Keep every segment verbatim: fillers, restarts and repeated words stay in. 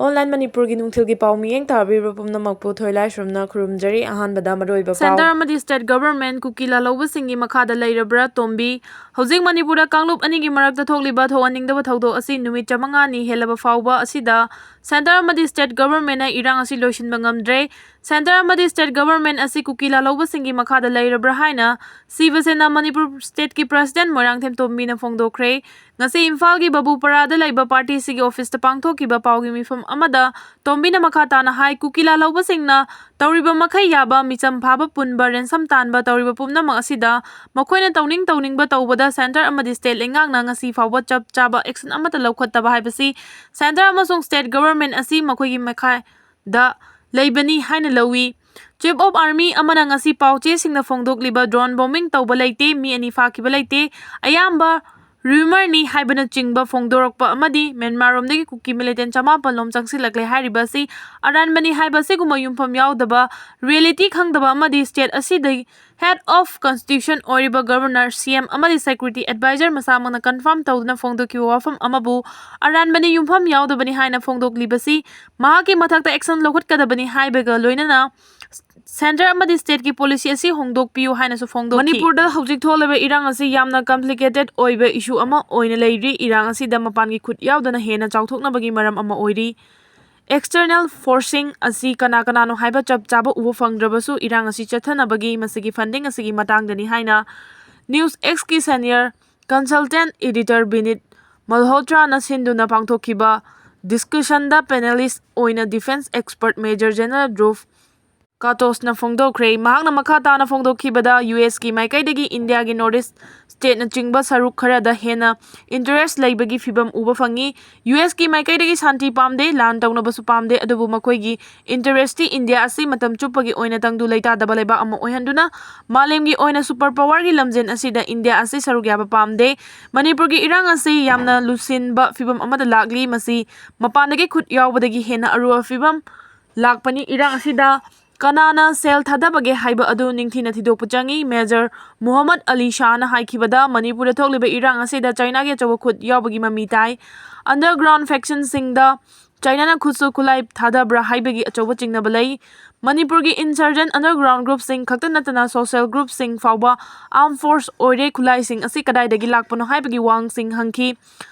Online ꯃꯅꯤꯄꯨꯔꯒꯤ ꯅꯨꯡꯊꯤꯜꯒꯤ ꯄꯥꯎ ꯃꯤꯠꯌꯦꯡ ꯇꯥꯕꯤꯔꯤꯕ ꯄꯨꯝꯅꯃꯛꯄꯨ ꯊꯣꯏꯂꯥꯏꯁ꯭ꯔꯝꯅ ꯈꯨꯔꯨꯝꯖꯔꯤ꯫ ꯑꯍꯥꯟꯕꯗ ꯃꯔꯨꯑꯣꯏꯕ ꯄꯥꯎ꯫ ꯁꯦꯟꯇꯔ ꯑꯃꯗꯤ ꯁ꯭ꯇꯦꯠ ꯒꯚꯔꯟꯃꯦꯟꯠ ꯀꯨꯀꯤ ꯂꯥꯜꯍꯧꯕꯁꯤꯡꯒꯤ ꯃꯈꯥꯗ ꯂꯩꯔꯕ꯭ꯔꯥ? ꯇꯣꯝꯕꯤ꯫ ꯍꯧꯖꯤꯛ ꯃꯅꯤꯄꯨꯔꯗ ꯀꯥꯡꯂꯨꯞ ꯑꯅꯤꯒꯤ ꯃꯔꯛꯇ ꯊꯣꯛꯂꯤꯕ ꯊꯣꯛꯍꯟꯅꯤꯡꯗꯕ ꯊꯧꯗꯣꯛ ꯑꯁꯤ ꯅꯨꯃꯤꯠ ꯆꯥꯃꯉꯥꯅꯤ ꯍꯦꯜꯂꯕ ꯐꯥꯎꯕ ꯑꯁꯤꯗ ꯁꯦꯟꯇꯔ ꯑꯃꯗꯤ ꯁ꯭ꯇꯦꯠ ꯒꯚꯔꯟꯃꯦꯟꯠꯅ ꯏꯔꯥꯡ ꯑꯁꯤ ꯂꯣꯏꯁꯤꯟꯕ ꯉꯝꯗ꯭ꯔꯦ꯫ ꯁꯦꯟꯇꯔ ꯑꯃꯗꯤ ꯁ꯭ꯇꯦꯠ ꯒꯚꯔꯟꯃꯦꯟꯠ ꯑꯁꯤ ꯀꯨꯀꯤ ꯂꯥꯜꯍꯧꯕꯁꯤꯡꯒꯤ ꯃꯈꯥꯗ ꯂꯩꯔꯕ꯭ꯔꯥ ꯍꯥꯏꯅ ꯁꯤꯕ ꯁꯦꯅꯥ ꯃꯅꯤꯄꯨꯔ ꯁ꯭ꯇꯦꯠꯀꯤ ꯄ꯭ꯔꯁꯤꯗꯦꯟꯠ ꯃꯣꯏꯔꯥꯡꯊꯦꯝ ꯇꯣꯝꯕꯤꯅ ꯐꯣꯡꯗꯣꯛꯈ꯭ꯔꯦ꯫ ꯉꯁꯤ ꯏꯝꯐꯥꯜꯒꯤ ꯕꯕꯨꯄꯔꯥꯗ ꯂꯩꯕ ꯄꯥꯔꯇꯤꯁꯤꯒꯤ ꯑꯣꯐꯤꯁꯇ ꯄꯥꯡꯊꯣꯛꯈꯤꯕ ꯄꯥꯎꯒꯤ ꯃꯤꯐꯝ ꯑꯃꯗ ꯇꯣꯝꯕꯤꯅ ꯃꯈꯥ ꯇꯥꯅ ꯍꯥꯏ, ꯀꯨꯀꯤ ꯂꯥꯜꯍꯧꯕꯁꯤꯡꯅ ꯇꯧꯔꯤꯕ ꯃꯈꯩ ꯌꯥꯕ, ꯃꯤꯆꯝ ꯐꯥꯕ ꯄꯨꯟꯕ, ꯔꯦꯟꯁꯝ ꯇꯥꯟꯕ ꯇꯧꯔꯤꯕ ꯄꯨꯝꯅꯃꯛ ꯑꯁꯤꯗ ꯃꯈꯣꯏꯅ ꯇꯧꯅꯤꯡ ꯇꯧꯅꯤꯡꯕ ꯇꯧꯕꯗ ꯁꯦꯟꯇꯔ ꯑꯃꯗꯤ ꯁ꯭ꯇꯦꯠ ꯂꯩꯉꯥꯛꯅ ꯉꯁꯤ ꯐꯥꯎꯕ ꯆꯞ ꯆꯥꯕ ꯑꯦꯛꯁꯟ ꯑꯃꯠꯇ ꯂꯧꯈꯠꯇꯕ ꯍꯥꯏꯕꯁꯤ ꯁꯦꯟꯇꯔ ꯑꯃꯁꯨꯡ ꯁ꯭ꯇꯦꯠ ꯒꯚꯔꯟꯃꯦꯟꯠ ꯑꯁꯤ ꯃꯈꯣꯏꯒꯤ ꯃꯈꯥꯗ ꯂꯩꯕꯅꯤ ꯍꯥꯏꯅ ꯂꯧꯏ꯫ Chief of Army ꯑꯃꯅ ꯉꯁꯤ ꯄꯥꯎꯆꯦꯁꯤꯡꯅ ꯐꯣꯡꯗꯣꯛꯂꯤꯕ ꯗ꯭ꯔꯣꯟ ꯕꯣꯝꯕꯤꯡ ꯇꯧꯕ ꯂꯩꯇꯦ, ꯃꯤ ꯑꯅꯤ ꯐꯥꯈꯤꯕ ꯂꯩꯇꯦ, ꯑꯌꯥꯝꯕ ꯔꯨꯃꯔꯅꯤ ꯍꯥꯏꯕꯅꯆꯤꯡꯕ ꯐꯣꯡꯗꯣꯔꯛꯄ ꯑꯃꯗꯤ ꯃ꯭ꯌꯥꯟꯃꯥꯔꯔꯣꯝꯗꯒꯤ ꯀꯨꯀꯤ ꯃꯤꯂꯤꯇꯦꯟꯠ ꯆꯃꯥꯄꯜ ꯂꯣꯝ ꯆꯪꯁꯤꯜꯂꯛꯂꯦ ꯍꯥꯏꯔꯤꯕ ꯑꯁꯤ ꯑꯔꯥꯟꯕꯅꯤ ꯍꯥꯏꯕ ꯑꯁꯤꯒꯨꯝꯕ ꯌꯨꯝꯐꯝ ꯌꯥꯎꯗꯕ, ꯔꯤꯌꯦꯂꯤꯇꯤ ꯈꯪꯗꯕ ꯑꯃꯗꯤ ꯁ꯭ꯇꯦꯠ ꯑꯁꯤꯗ ꯍꯦꯗ ꯑꯣꯐ ꯀꯟꯁꯇꯤꯇ꯭ꯌꯨꯁꯟ ꯑꯣꯏꯔꯤꯕ ꯒꯚꯔꯅꯔ, ꯁꯤ ꯑꯦꯝ ꯑꯃꯗꯤ ꯁꯦꯀ꯭ꯌꯨꯔꯤꯇꯤ ꯑꯦꯗꯚꯥꯏꯖꯔ ꯃꯁꯥꯃꯛꯅ ꯀꯟꯐꯥꯔꯝ ꯇꯧꯗꯨꯅ ꯐꯣꯡꯗꯣꯛꯈꯤꯕ ꯋꯥꯐꯝ ꯑꯃꯕꯨ ꯑꯔꯥꯟꯕꯅꯤ, ꯌꯨꯝꯐꯝ ꯌꯥꯎꯗꯕꯅꯤ ꯍꯥꯏꯅ ꯐꯣꯡꯗꯣꯛꯂꯤꯕꯁꯤ ꯃꯍꯥꯛꯀꯤ ꯃꯊꯛꯇ ꯑꯦꯛꯁꯟ ꯂꯧꯈꯠꯀꯗꯕꯅꯤ ꯍꯥꯏꯕꯒ ꯂꯣꯏꯅꯅ ꯁꯦꯟꯇꯔ ꯑꯃꯗꯤ ꯁ꯭ꯇꯦꯠꯀꯤ ꯄꯣꯂꯤꯁꯤ ꯑꯁꯤ ꯍꯣꯡꯗꯣꯛꯄꯤꯌꯨ ꯍꯥꯏꯅꯁꯨ ꯐꯣꯡꯗꯣꯛꯈꯤ꯫ ꯃꯅꯤꯄꯨꯔꯗ ꯍꯧꯖꯤꯛ ꯊꯣꯛꯂꯤꯕ ꯏꯔꯥꯡ ꯑꯁꯤ ꯌꯥꯝꯅ ꯀꯝꯄ꯭ꯂꯤꯀꯦꯇꯦꯗ ꯑꯣꯏꯕ ꯏꯁꯨ ꯑꯃ ꯑꯣꯏꯅ ꯂꯩꯔꯤ꯫ ꯏꯔꯥꯡ ꯑꯁꯤꯗ ꯃꯄꯥꯟꯒꯤ ꯈꯨꯠ ꯌꯥꯎꯗꯅ ꯍꯦꯟꯅ ꯆꯥꯎꯊꯣꯛꯅꯕꯒꯤ ꯃꯔꯝ ꯑꯃ ꯑꯣꯏꯔꯤ꯫ ꯑꯦꯛꯁꯇꯔꯅꯦꯜ ꯐꯣꯔꯁꯁꯤꯡ ꯑꯁꯤ ꯀꯅꯥ ꯀꯅꯥꯅꯣ ꯍꯥꯏꯕ ꯆꯞ ꯆꯥꯕ ꯎꯕ ꯐꯪꯗ꯭ꯔꯕꯁꯨ, ꯏꯔꯥꯡ ꯑꯁꯤ ꯆꯠꯊꯅꯕꯒꯤ ꯃꯁꯤꯒꯤ ꯐꯟꯗꯤꯡ ꯑꯁꯤꯒꯤ ꯃꯇꯥꯡꯗꯅꯤ ꯍꯥꯏꯅ ꯅ꯭ꯌꯨꯁ ꯑꯦꯛꯁꯀꯤ ꯁꯦꯅꯤꯌꯔ ꯀꯟꯁꯜꯇꯦꯟꯠ ꯏꯗꯤꯇꯔ ꯕꯤꯅꯤꯠ ꯃꯜꯍꯣꯇ꯭ꯔꯥꯅ ꯁꯤꯟꯗꯨꯅ ꯄꯥꯡꯊꯣꯛꯈꯤꯕ ꯗꯤꯁꯀꯁꯟꯗ ꯄꯦꯅꯦꯂꯤꯁ꯭ꯠ ꯑꯣꯏꯅ ꯗꯤꯐꯦꯟꯁ ꯑꯦꯛꯁꯄꯔꯠ ꯃꯦꯖꯔ ꯖꯦꯅꯔꯦꯜ ꯙ꯭ꯔꯨꯕ ꯀꯥꯇꯣꯁꯅ ꯐꯣꯡꯗꯣꯛꯈ꯭ꯔꯦ꯫ ꯃꯍꯥꯛꯅ ꯃꯈꯥ ꯇꯥꯅ ꯐꯣꯡꯗꯣꯛꯈꯤꯕꯗ, ꯌꯨ ꯑꯦꯁꯀꯤ ꯃꯥꯏꯀꯩꯗꯒꯤ ꯏꯟꯗꯤꯌꯥꯒꯤ ꯅꯣꯔꯠ ꯏꯁ꯭ꯠ ꯁ꯭ꯇꯦꯠꯅꯆꯤꯡꯕ ꯁꯔꯨꯛ ꯈꯔꯗ ꯍꯦꯟꯅ ꯏꯟꯇꯔꯦꯁ꯭ꯠ ꯂꯩꯕꯒꯤ ꯐꯤꯚꯝ ꯎꯕ ꯐꯪꯏ꯫ ꯌꯨ ꯑꯦꯁꯀꯤ ꯃꯥꯏꯀꯩꯗꯒꯤ ꯁꯥꯟꯇꯤ ꯄꯥꯝꯗꯦ, ꯂꯥꯟ ꯇꯧꯅꯕꯁꯨ ꯄꯥꯝꯗꯦ, ꯑꯗꯨꯕꯨ ꯃꯈꯣꯏꯒꯤ ꯏꯟꯇꯔꯦꯁ꯭ꯠꯇꯤ ꯏꯟꯗꯤꯌꯥ ꯑꯁꯤ ꯃꯇꯝ ꯆꯨꯞꯄꯒꯤ ꯑꯣꯏꯅ ꯇꯪꯗꯨ ꯂꯩꯇꯥꯗꯕ ꯂꯩꯕꯥꯛ ꯑꯃ ꯑꯣꯏꯍꯟꯗꯨꯅ ꯃꯥꯂꯦꯝꯒꯤ ꯑꯣꯏꯅ ꯁꯨꯄꯔ ꯄꯥꯋꯔꯒꯤ ꯂꯝꯖꯦꯜ ꯑꯁꯤꯗ ꯏꯟꯗꯤꯌꯥ ꯑꯁꯤ ꯁꯔꯨꯛ ꯌꯥꯕ ꯄꯥꯝꯗꯦ꯫ ꯃꯅꯤꯄꯨꯔꯒꯤ ꯏꯔꯥꯡ ꯑꯁꯤ ꯌꯥꯝꯅ ꯂꯨꯁꯤꯟꯕ ꯐꯤꯚꯝ ꯑꯃꯗ ꯂꯥꯛꯂꯤ꯫ ꯃꯁꯤ ꯃꯄꯥꯟꯗꯒꯤ ꯈꯨꯠ ꯌꯥꯎꯕꯗꯒꯤ ꯍꯦꯟꯅ ꯑꯔꯨꯕ ꯐꯤꯚꯝ ꯂꯥꯛꯄꯅꯤ꯫ ꯏꯔꯥꯡ ꯑꯁꯤꯗ ꯀꯅꯥꯅ ꯁꯦꯜ ꯊꯥꯗꯕꯒꯦ ꯍꯥꯏꯕ ꯑꯗꯨ ꯅꯤꯡꯊꯤꯅ ꯊꯤꯗꯣꯛꯄ ꯆꯪꯏ꯫ ꯃꯦꯖꯔ ꯃꯨꯍꯝꯃꯗ ꯑꯂꯤ ꯁꯥꯍꯅ ꯍꯥꯏꯈꯤꯕꯗ, ꯃꯅꯤꯄꯨꯔꯗ ꯊꯣꯛꯂꯤꯕ ꯏꯔꯥꯡ ꯑꯁꯤꯗ ꯆꯥꯏꯅꯥꯒꯤ ꯑꯆꯧꯕ ꯈꯨꯠ ꯌꯥꯎꯕꯒꯤ ꯃꯃꯤ ꯇꯥꯏ꯫ Underground factionꯁꯤꯡꯗ ꯆꯥꯏꯅꯥꯅ ꯈꯨꯠꯁꯨ ꯈꯨꯠꯂꯥꯏ ꯊꯥꯗꯕ꯭ꯔꯥ ꯍꯥꯏꯕꯒꯤ ꯑꯆꯧꯕ ꯆꯤꯡꯅꯕ ꯂꯩ꯫ ꯃꯅꯤꯄꯨꯔꯒꯤ insurgent underground groupꯁꯤꯡ ꯈꯛꯇ ꯅꯠꯇꯅ social groupꯁꯤꯡ ꯐꯥꯎꯕ armed force ꯑꯣꯏꯔꯦ, ꯈꯨꯠꯂꯥꯏꯁꯤꯡ ꯑꯁꯤ ꯀꯗꯥꯏꯗꯒꯤ ꯂꯥꯛꯄꯅꯣ ꯍꯥꯏꯕꯒꯤ ꯋꯥꯍꯪꯁꯤꯡ ꯍꯪꯈꯤ꯫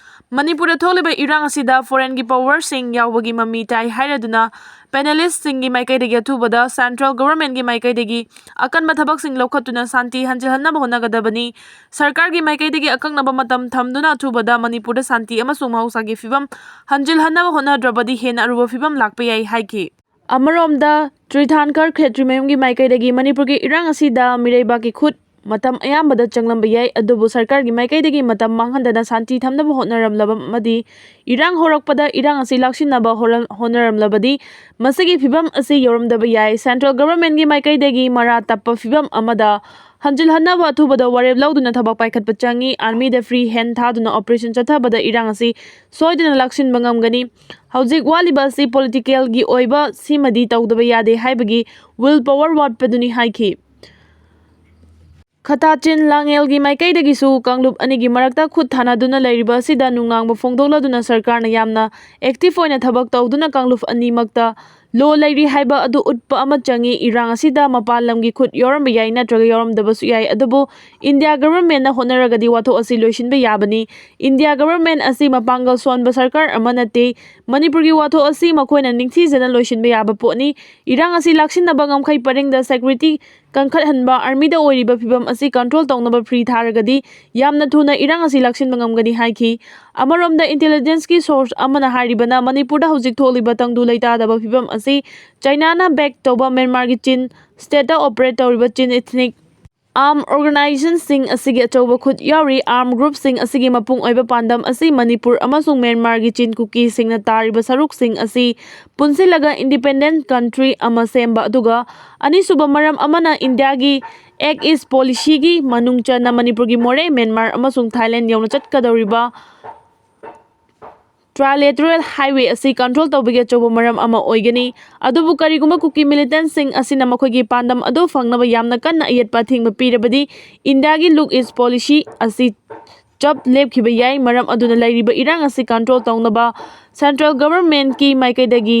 ꯃꯅꯤꯄꯨꯔꯗ ꯊꯣꯛꯂꯤꯕ ꯏꯔꯥꯡ ꯑꯁꯤꯗ foreignꯒꯤ powerꯁꯤꯡ ꯌꯥꯎꯕꯒꯤ ꯃꯃꯤ ꯇꯥꯏ ꯍꯥꯏꯔꯗꯨꯅ panelistꯁꯤꯡꯒꯤ ꯃꯥꯏꯀꯩꯗꯒꯤ ꯑꯊꯨꯕꯗ central governmentꯀꯤ ꯃꯥꯏꯀꯩꯗꯒꯤ ꯑꯀꯟꯕ ꯊꯕꯛꯁꯤꯡ ꯂꯧꯈꯠꯇꯨꯅ ꯁꯥꯟꯇꯤ ꯍꯟꯖꯤꯜꯍꯟꯅꯕ ꯍꯣꯠꯅꯒꯗꯕꯅꯤ꯫ ꯁꯔꯀꯥꯔꯒꯤ ꯃꯥꯏꯀꯩꯗꯒꯤ ꯑꯀꯛꯅꯕ ꯃꯇꯝ ꯊꯝꯗꯨꯅ ꯑꯊꯨꯕꯗ ꯃꯅꯤꯄꯨꯔꯗ ꯁꯥꯟꯇꯤ ꯑꯃꯁꯨꯡ ꯃꯍꯧꯁꯥꯒꯤ ꯐꯤꯕꯝ ꯍꯟꯖꯤꯜꯍꯟꯅꯕ ꯍꯣꯠꯅꯗ꯭ꯔꯕꯗꯤ ꯍꯦꯟꯅ ꯑꯔꯨꯕ ꯐꯤꯕꯝ ꯂꯥꯛꯄ ꯌꯥꯏ ꯍꯥꯏꯈꯤ꯫ ꯑꯃꯔꯣꯝꯗ, ꯇ꯭ꯔꯤꯊꯥꯟꯀꯔ ꯈꯦꯇ꯭ꯔꯤꯃꯌꯨꯝꯒꯤ ꯃꯥꯏꯀꯩꯗꯒꯤ ꯃꯅꯤꯄꯨꯔꯒꯤ ꯏꯔꯥꯡ ꯑꯁꯤꯗ ꯃꯤꯔꯩꯕꯥꯛꯀꯤ ꯈꯨꯠ ꯃꯇꯝ ꯑꯌꯥꯝꯕꯗ ꯆꯪꯂꯝꯕ ꯌꯥꯏ, ꯑꯗꯨꯕꯨ ꯁꯔꯀꯥꯔꯒꯤ ꯃꯥꯏꯀꯩꯗꯒꯤ ꯃꯇꯝ ꯃꯥꯡꯍꯟꯗꯅ ꯁꯥꯟꯇꯤ ꯊꯝꯅꯕ ꯍꯣꯠꯅꯔꯝꯂꯕ ꯑꯃꯗꯤ ꯏꯔꯥꯡ ꯍꯧꯔꯛꯄꯗ ꯏꯔꯥꯡ ꯑꯁꯤ ꯂꯥꯛꯁꯤꯟꯅꯕ ꯍꯣꯔ-, ꯍꯣꯠꯅꯔꯝꯂꯕꯗꯤ ꯃꯁꯤꯒꯤ ꯐꯤꯕꯝ ꯑꯁꯤ ꯌꯧꯔꯝꯗꯕ ꯌꯥꯏ꯫ Central governmentꯀꯤ ꯃꯥꯏꯀꯩꯗꯒꯤ ꯃꯔꯥ ꯇꯞꯄ ꯐꯤꯕꯝ ꯑꯃꯗ ꯍꯟꯖꯤꯜꯍꯟꯅꯕ ꯑꯊꯨꯕꯗ ꯋꯥꯔꯦꯞ ꯂꯧꯗꯨꯅ ꯊꯕꯛ ꯄꯥꯏꯈꯠꯄ ꯆꯪꯏ꯫ Armyꯗ free hand ꯊꯥꯗꯨꯅ operation ꯆꯠꯊꯕꯗ ꯏꯔꯥꯡ ꯑꯁꯤ ꯁꯣꯏꯗꯅ ꯂꯥꯛꯁꯤꯟꯕ ꯉꯝꯒꯅꯤ꯫ ꯍꯧꯖꯤꯛ ꯋꯥꯠꯂꯤꯕ ꯑꯁꯤ politicalꯒꯤ ꯑꯣꯏꯕ ꯁꯤꯃꯗꯤ ꯇꯧꯗꯕ ꯌꯥꯗꯦ ꯍꯥꯏꯕꯒꯤ will power ꯋꯥꯠꯄꯗꯨꯅꯤ ꯍꯥꯏꯈꯤ꯫ ꯈꯇꯥꯆꯤꯟ ꯂꯥꯡꯉꯦꯜꯒꯤ ꯃꯥꯏꯀꯩꯗꯒꯤꯁꯨ ꯀꯥꯡꯂꯨꯞ ꯑꯅꯤꯒꯤ ꯃꯔꯛꯇ ꯈꯨꯠ ꯊꯥꯅꯗꯨꯅ ꯂꯩꯔꯤꯕ ꯑꯁꯤꯗ ꯅꯨꯡꯅꯥꯡꯕ ꯐꯣꯡꯗꯣꯛꯂꯗꯨꯅ ꯁꯔꯀꯥꯔꯅ ꯌꯥꯝꯅ active ꯑꯣꯏꯅ ꯊꯕꯛ ꯇꯧꯗꯨꯅ ꯀꯥꯡꯂꯨꯞ ꯑꯅꯤꯃꯛꯇ law ꯂꯩꯔꯤ ꯍꯥꯏꯕ ꯑꯗꯨ ꯎꯠꯄ ꯑꯃ ꯆꯪꯏ꯫ ꯏꯔꯥꯡ ꯑꯁꯤꯗ ꯃꯄꯥꯟ ꯂꯝꯒꯤ ꯈꯨꯠ ꯌꯥꯎꯔꯝꯕ ꯌꯥꯏ ꯅꯠꯇ꯭ꯔꯒ ꯌꯥꯎꯔꯝꯗꯕꯁꯨ ꯌꯥꯏ, ꯑꯗꯨꯕꯨ India governmentꯅ ꯍꯣꯠꯅꯔꯒꯗꯤ ꯋꯥꯊꯣꯛ ꯑꯁꯤ ꯂꯣꯏꯁꯤꯟꯕ ꯌꯥꯕꯅꯤ꯫ India government ꯑꯁꯤ ꯃꯄꯥꯡꯒꯜ ꯁꯣꯟꯕ ꯁꯔꯀꯥꯔ ꯑꯃ ꯅꯠꯇꯦ꯫ ꯃꯅꯤꯄꯨꯔꯒꯤ ꯋꯥꯊꯣꯛ ꯑꯁꯤ ꯃꯈꯣꯏꯅ ꯅꯤꯡꯊꯤꯖꯅ ꯂꯣꯏꯁꯤꯟꯕ ꯌꯥꯕ ꯄꯣꯠꯅꯤ꯫ ꯏꯔꯥꯡ ꯑꯁꯤ ꯂꯥꯛꯁꯤꯟꯅꯕ ꯉꯝꯈꯩ ꯄꯔꯤꯡꯗ security ꯀꯟꯈꯠꯍꯟꯕ, armyꯗ ꯑꯣꯏꯔꯤꯕ ꯐꯤꯕꯝ ꯑꯁꯤ control ꯇꯧꯅꯕ free ꯊꯥꯔꯒꯗꯤ ꯌꯥꯝꯅ ꯊꯨꯅ ꯏꯔꯥꯡ ꯑꯁꯤ ꯂꯥꯛꯁꯤꯟꯕ ꯉꯝꯒꯅꯤ ꯍꯥꯏꯈꯤ꯫ ꯑꯃꯔꯣꯝꯗ intelligenceꯀꯤ source ꯑꯃꯅ ꯍꯥꯏꯔꯤꯕꯅ ꯃꯅꯤꯄꯨꯔꯗ ꯍꯧꯖꯤꯛ ꯊꯣꯛꯂꯤꯕ ꯇꯪꯗꯨ ꯂꯩꯇꯥꯗꯕ ꯐꯤꯕꯝ ꯑꯁꯤ ꯆꯥꯏꯅꯥꯅ back ꯇꯧꯕ ꯃ꯭ꯌꯥꯟꯃꯥꯔꯒꯤ ꯆꯤꯟ stateꯇ operate ꯇꯧꯔꯤꯕ ꯆꯤꯟ ethnic armed organizationꯁꯤꯡ ꯑꯁꯤꯒꯤ ꯑꯆꯧꯕ ꯈꯨꯠ ꯌꯥꯎꯔꯤ꯫ Armed groupꯁꯤꯡ ꯑꯁꯤꯒꯤ ꯃꯄꯨꯡ ꯑꯣꯏꯕ ꯄꯥꯟꯗꯝ ꯑꯁꯤ ꯃꯅꯤꯄꯨꯔ ꯑꯃꯁꯨꯡ ꯃ꯭ꯌꯥꯟꯃꯥꯔꯒꯤ ꯆꯤꯟ ꯀꯨꯀꯤꯁꯤꯡꯅ ꯇꯥꯔꯤꯕ ꯁꯔꯨꯛꯁꯤꯡ ꯑꯁꯤ ꯄꯨꯟꯁꯤꯜꯂꯒ independent country ꯑꯃ ꯁꯦꯝꯕ, ꯑꯗꯨꯒ ꯑꯅꯤꯁꯨꯕ ꯃꯔꯝ ꯑꯃꯅ Indiaꯒꯤ Act East policyꯒꯤ ꯃꯅꯨꯡ ꯆꯟꯅ ꯃꯅꯤꯄꯨꯔꯒꯤ ꯃꯣꯔꯦ, ꯃ꯭ꯌꯥꯟꯃꯥꯔ ꯑꯃꯁꯨꯡ ꯊꯥꯏꯂꯦꯟ ꯌꯧꯅ ꯆꯠꯀꯗꯧꯔꯤꯕ trilateral highway ꯑꯁꯤ control ꯇꯧꯕꯒꯤ ꯑꯆꯧꯕ ꯃꯔꯝ ꯑꯃ ꯑꯣꯏꯒꯅꯤ꯫ ꯑꯗꯨꯕꯨ ꯀꯔꯤꯒꯨꯝꯕ ꯀꯨꯀꯤ militantꯁꯤꯡ ꯑꯁꯤꯅ ꯃꯈꯣꯏꯒꯤ ꯄꯥꯟꯗꯝ ꯑꯗꯨ ꯐꯪꯅꯕ ꯌꯥꯝꯅ ꯀꯟꯅ ꯑꯌꯦꯠꯄ ꯑꯊꯤꯡꯕ ꯄꯤꯔꯕꯗꯤ Indiaꯒꯤ Look East policy ꯑꯁꯤ ꯆꯞ ꯂꯦꯞꯈꯤꯕ ꯌꯥꯏ꯫ ꯃꯔꯝ ꯑꯗꯨꯅ ꯂꯩꯔꯤꯕ ꯏꯔꯥꯡ ꯑꯁꯤ control ꯇꯧꯅꯕ central governmentꯀꯤ ꯃꯥꯏꯀꯩꯗꯒꯤ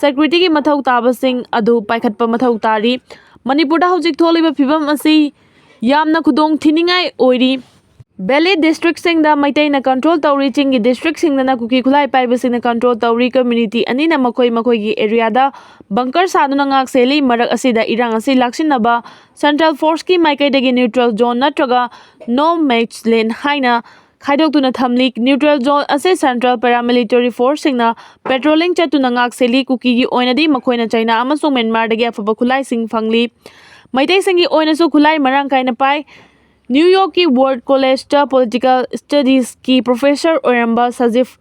securityꯒꯤ ꯃꯊꯧ ꯇꯥꯕꯁꯤꯡ ꯑꯗꯨ ꯄꯥꯏꯈꯠꯄ ꯃꯊꯧ ꯇꯥꯔꯤ꯫ ꯃꯅꯤꯄꯨꯔꯗ ꯍꯧꯖꯤꯛ ꯊꯣꯛꯂꯤꯕ ꯐꯤꯕꯝ ꯑꯁꯤ ꯌꯥꯝꯅ ꯈꯨꯗꯣꯡ ꯊꯤꯅꯤꯡꯉꯥꯏ ꯑꯣꯏꯔꯤ꯫ Valley districtꯁꯤꯡꯗ ꯃꯩꯇꯩꯅ control ꯇꯧꯔꯤ, ꯆꯤꯡꯒꯤ districtꯁꯤꯡꯗꯅ ꯀꯨꯀꯤ ꯈꯨꯠꯂꯥꯏ ꯄꯥꯏꯕꯁꯤꯡꯅ control ꯇꯧꯔꯤ꯫ Community ꯑꯅꯤꯅ ꯃꯈꯣꯏ ꯃꯈꯣꯏꯒꯤ areaꯗ bunker ꯁꯥꯗꯨꯅ ꯉꯥꯛ ꯁꯦꯜꯂꯤ꯫ ꯃꯔꯛ ꯑꯁꯤꯗ ꯏꯔꯥꯡ ꯑꯁꯤ ꯂꯥꯛꯁꯤꯟꯅꯕ central forceꯀꯤ ꯃꯥꯏꯀꯩꯗꯒꯤ neutral zone ꯅꯠꯇ꯭ꯔꯒ no man's land ꯍꯥꯏꯅ ꯈꯥꯏꯗꯣꯛꯇꯨꯅ ꯊꯝꯂꯤ꯫ Neutral zone ꯑꯁꯤ central paramilitary forceꯁꯤꯡꯅ patrolling ꯆꯠꯇꯨꯅ ꯉꯥꯛ ꯁꯦꯜꯂꯤ꯫ ꯀꯨꯀꯤꯒꯤ ꯑꯣꯏꯅꯗꯤ ꯃꯈꯣꯏꯅ ꯆꯩꯅꯥ ꯑꯃꯁꯨꯡ ꯃ꯭ꯌꯥꯟꯃꯥꯔꯗꯒꯤ ꯑꯐꯕ ꯈꯨꯠꯂꯥꯏꯁꯤꯡ ꯐꯪꯂꯤ꯫ ꯃꯩꯇꯩꯁꯤꯡꯒꯤ ꯑꯣꯏꯅꯁꯨ ꯈꯨꯠꯂꯥꯏ ꯃꯔꯥꯡ ꯀꯥꯏꯅ ꯄꯥꯏ꯫ New Yorkꯀꯤ Ward Collegeꯇ political studiesꯀꯤ professor ꯑꯣꯏꯔꯝꯕ ꯁꯖꯤꯐ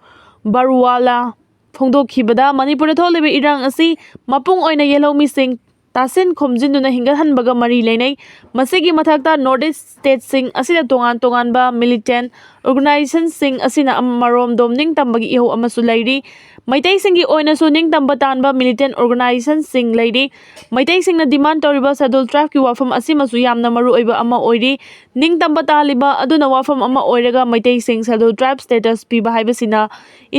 ꯕꯔꯨꯋꯥꯂꯥ ꯐꯣꯡꯗꯣꯛꯈꯤꯕꯗ, ꯃꯅꯤꯄꯨꯔꯗ ꯊꯣꯛꯂꯤꯕ ꯏꯔꯥꯡ ꯑꯁꯤ ꯃꯄꯨꯡ ꯑꯣꯏꯅ ꯌꯦꯜꯍꯧꯃꯤꯁꯤꯡ ꯇꯥꯁꯤꯟ ꯈꯣꯝꯖꯤꯟꯗꯨꯅ ꯍꯤꯡꯒꯠꯍꯟꯕꯒ ꯃꯔꯤ ꯂꯩꯅꯩ꯫ ꯃꯁꯤꯒꯤ ꯃꯊꯛꯇ North East stateꯁꯤꯡ ꯑꯁꯤꯗ ꯇꯣꯉꯥꯟ ꯇꯣꯉꯥꯟꯕ militant organizationꯁꯤꯡ ꯑꯁꯤꯅ ꯑꯃꯔꯣꯝꯗꯣꯝ ꯅꯤꯡꯇꯝꯕꯒꯤ ꯏꯍꯧ ꯑꯃꯁꯨ ꯂꯩꯔꯤ꯫ ꯃꯩꯇꯩꯁꯤꯡꯒꯤ ꯑꯣꯏꯅꯁꯨ ꯅꯤꯡꯇꯝꯕ ꯇꯥꯟꯕ militant organizationꯁꯤꯡ ꯂꯩꯔꯤ꯫ ꯃꯩꯇꯩꯁꯤꯡꯅ demand ꯇꯧꯔꯤꯕ schedule tribeꯀꯤ ꯋꯥꯐꯝ ꯑꯁꯤꯃꯁꯨ ꯌꯥꯝꯅ ꯃꯔꯨꯑꯣꯏꯕ ꯑꯃ ꯑꯣꯏꯔꯤ꯫ ꯅꯤꯡꯇꯝꯕ ꯇꯥꯜꯂꯤꯕ ꯑꯗꯨꯅ ꯋꯥꯐꯝ ꯑꯃ ꯑꯣꯏꯔꯒ ꯃꯩꯇꯩꯁꯤꯡ schedule tribe status ꯄꯤꯕ ꯍꯥꯏꯕꯁꯤꯅ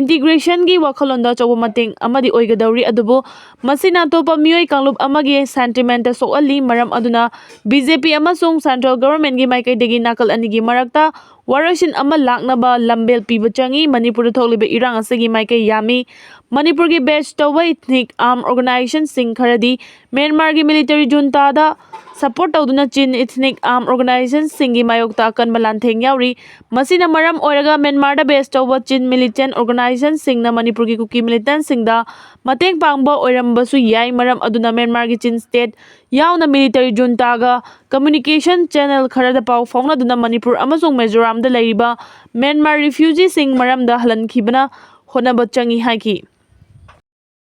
integrationꯒꯤ ꯋꯥꯈꯜꯂꯣꯟꯗ ꯑꯆꯧꯕ ꯃꯇꯦꯡ ꯑꯃꯗꯤ ꯑꯣꯏꯒꯗꯧꯔꯤ꯫ ꯑꯗꯨꯕꯨ ꯃꯁꯤꯅ ꯑꯇꯣꯞꯄ ꯃꯤꯑꯣꯏ ꯀꯥꯡꯂꯨꯞ ꯑꯃꯒꯤ sentimentꯇ ꯁꯣꯛꯍꯜꯂꯤ꯫ ꯃꯔꯝ ꯑꯗꯨꯅ BJP ꯑꯃꯁꯨꯡ central governmentꯀꯤ ꯃꯥꯏꯀꯩꯗꯒꯤ ꯅꯥꯀꯜ ꯑꯅꯤꯒꯤ ꯃꯔꯛꯇ ꯋꯥꯔꯣꯏꯁꯤꯟ ꯑꯃ ꯂꯥꯛꯅꯕ ꯂꯝꯕꯦꯜ ꯄꯤꯕ ꯆꯪꯏ꯫ ꯃꯅꯤꯄꯨꯔꯗ ꯊꯣꯛꯂꯤꯕ ꯏꯔꯥꯡ ꯑꯁꯤꯒꯤ ꯃꯥꯏꯀꯩ ꯌꯥꯝꯃꯤ꯫ ꯃꯅꯤꯄꯨꯔꯒꯤ base ꯇꯧꯕ ethnic armed organizationꯁꯤꯡ ꯈꯔꯗꯤ ꯃ꯭ꯌꯥꯟꯃꯥꯔꯒꯤ military junta'ꯗ support ꯇꯧꯗꯨꯅ Chin ethnic armed organizationꯁꯤꯡꯒꯤ ꯃꯥꯌꯣꯛꯇ ꯑꯀꯟꯕ ꯂꯥꯟꯊꯦꯡ ꯌꯥꯎꯔꯤ꯫ ꯃꯁꯤꯅ ꯃꯔꯝ ꯑꯣꯏꯔꯒ ꯃ꯭ꯌꯥꯟꯃꯥꯔꯗ base ꯇꯧꯕ Chin militant organizationꯁꯤꯡꯅ ꯃꯅꯤꯄꯨꯔꯒꯤ ꯀꯨꯀꯤ militantꯁꯤꯡꯗ ꯃꯇꯦꯡ ꯄꯥꯡꯕ ꯑꯣꯏꯔꯝꯕꯁꯨ ꯌꯥꯏ꯫ ꯃꯔꯝ ꯑꯗꯨꯅ ꯃ꯭ꯌꯥꯟꯃꯥꯔꯒꯤ Chin state ꯌꯥꯎꯅ military junta'ꯒ communication channel ꯈꯔꯗ ꯄꯥꯎ ꯐꯥꯎꯅꯗꯨꯅ ꯃꯅꯤꯄꯨꯔ ꯑꯃꯁꯨꯡ ꯃꯤꯖꯣꯔꯥꯝꯗ ꯂꯩꯔꯤꯕ ꯃ꯭ꯌꯥꯟꯃꯥꯔ refugeeꯁꯤꯡ ꯃꯔꯝꯗ ꯍꯜꯍꯟꯈꯤꯕꯅ ꯍꯣꯠꯅꯕ ꯆꯪꯏ ꯍꯥꯏꯈꯤ꯫